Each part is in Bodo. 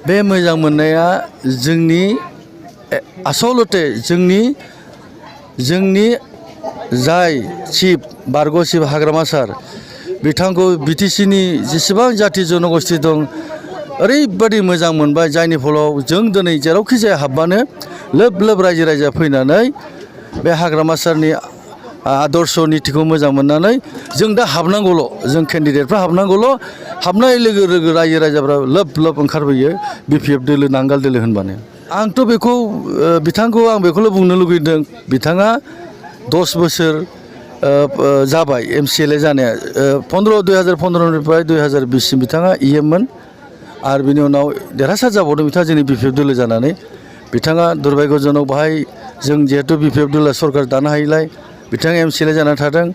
बे मोजां मोननाया जोंनि आसलते जोंनि जाय चिफ बारग' चिफ हाग्रामा सार बिथांखौ बिटिसिनि जेसेबां जाथि जनगोष्ठी दं ओरैबादि मोजां मोनबाय जायनि फलाव जों दिनै जेरावखि जाया हाबबानो लोब लोब रायजो राजा फैनानै बे हाग्रामा सारनि आदर्श नीतिखौ मोजां मोननानै जों दा हाबनांगौल' जों केन्डिडेटफ्रा हाबनांगौल' हाबनाय लोगो लोगो रायजो राजाफ्रा लोब लोब ओंखारबोयो बिपिएफ दोलो नांगाल दोलो होनबानो आंथ' बेखौ बिथांखौ आं बेखौल' बुंनो लुगैदों बिथाङा 10 बोसोर जाबाय MCLA जानाया 2015निफ्राय 2020सिम बिथाङा EM मोन आरो बिनि उनाव देरहासार जाबावदों बिथाङा जोंनि बिपिएफ दोलो जानानै बिथाङा दुर्भाग्यजनक बाहाय जों जिहेतु बिपिएफ दोलो सरकार दानो हायिलाय बिथाङा MCLA जानानै थादों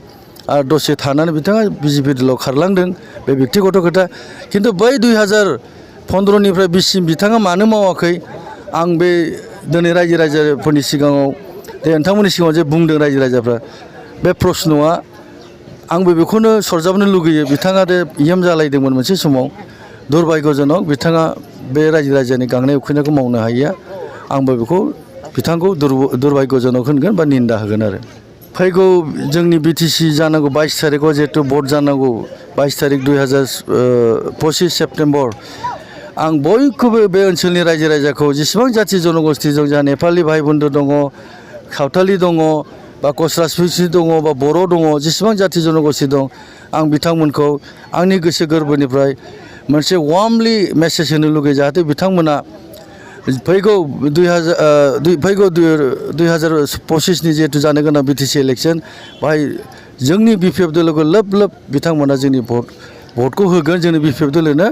आरो दसे थानानै बिथाङा बिजेपि दोलोआव खारलांदों बे बेक्तिगत खोथा खिन्थु बै 2015निफ्राय 20सिम बिथाङा मानो मावाखै आं बे दिनै रायजो राजाफोरनि सिगाङाव नोंथांमोननि सिगाङाव जे बुंदों रायजो राजाफ्रा बे प्रश्नआ आंबो बेखौनो सरजाबनो लुगैयो बिथाङा दे EM जालायदोंमोन मोनसे समाव दुर्भाग्यजनक बिथाङा बे रायजो राजानि गांनाय उखैनायखौ मावनो हायिया आंबो बेखौ बिथांखौ दुर्भाग्यजनक होनगोन बा निन्दा होगोन आरो फैगौ जोंनि बिटिसि जानांगौ 22 तारिखआव जिहेतु भट जानांगौ 22 तारिख 25 सेप्तेम्बर आं बयखौबो बे ओनसोलनि रायजो राजाखौ जेसेबां जाथि जनगोष्ठी दं जोंहा नेपालि भाइ बन्धु दङ सावथालि दङ बा कच राजबंसि दङ बा बर' दङ जेसेबां जाथि जनगोष्ठी दं आं बिथांमोनखौ आंनि गोसो गोरबोनिफ्राय मोनसे वार्मलि मेसेज होनो लुगैयो जाहाथे बिथांमोना फैगौ 2025नि जिहेतु जानो गोनां बिटिसि इलेक्सन बाहाय जोंनि बिपिएफ दोलोखौ लोब लोब बिथांमोना जोंनि भटखौ होगोन जोंनि बिपिएफ दोलोनो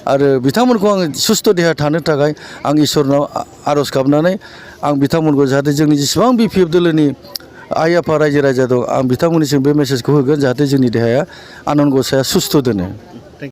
आरो बिथांमोनखौ आं सुस्थ' देहा थानो थाखाय आं इसोरनाव आर'ज गाबनानै आं बिथांमोनखौ जाहाथे जोंनि जेसेबां बिपिएफ दोलोनि आइ आफा रायजो राजा दं आं बिथांमोननिसिम बे मेसेजखौ होगोन जाहाथे जोंनि देहाया आनान गसाया सुस्थ' दोनो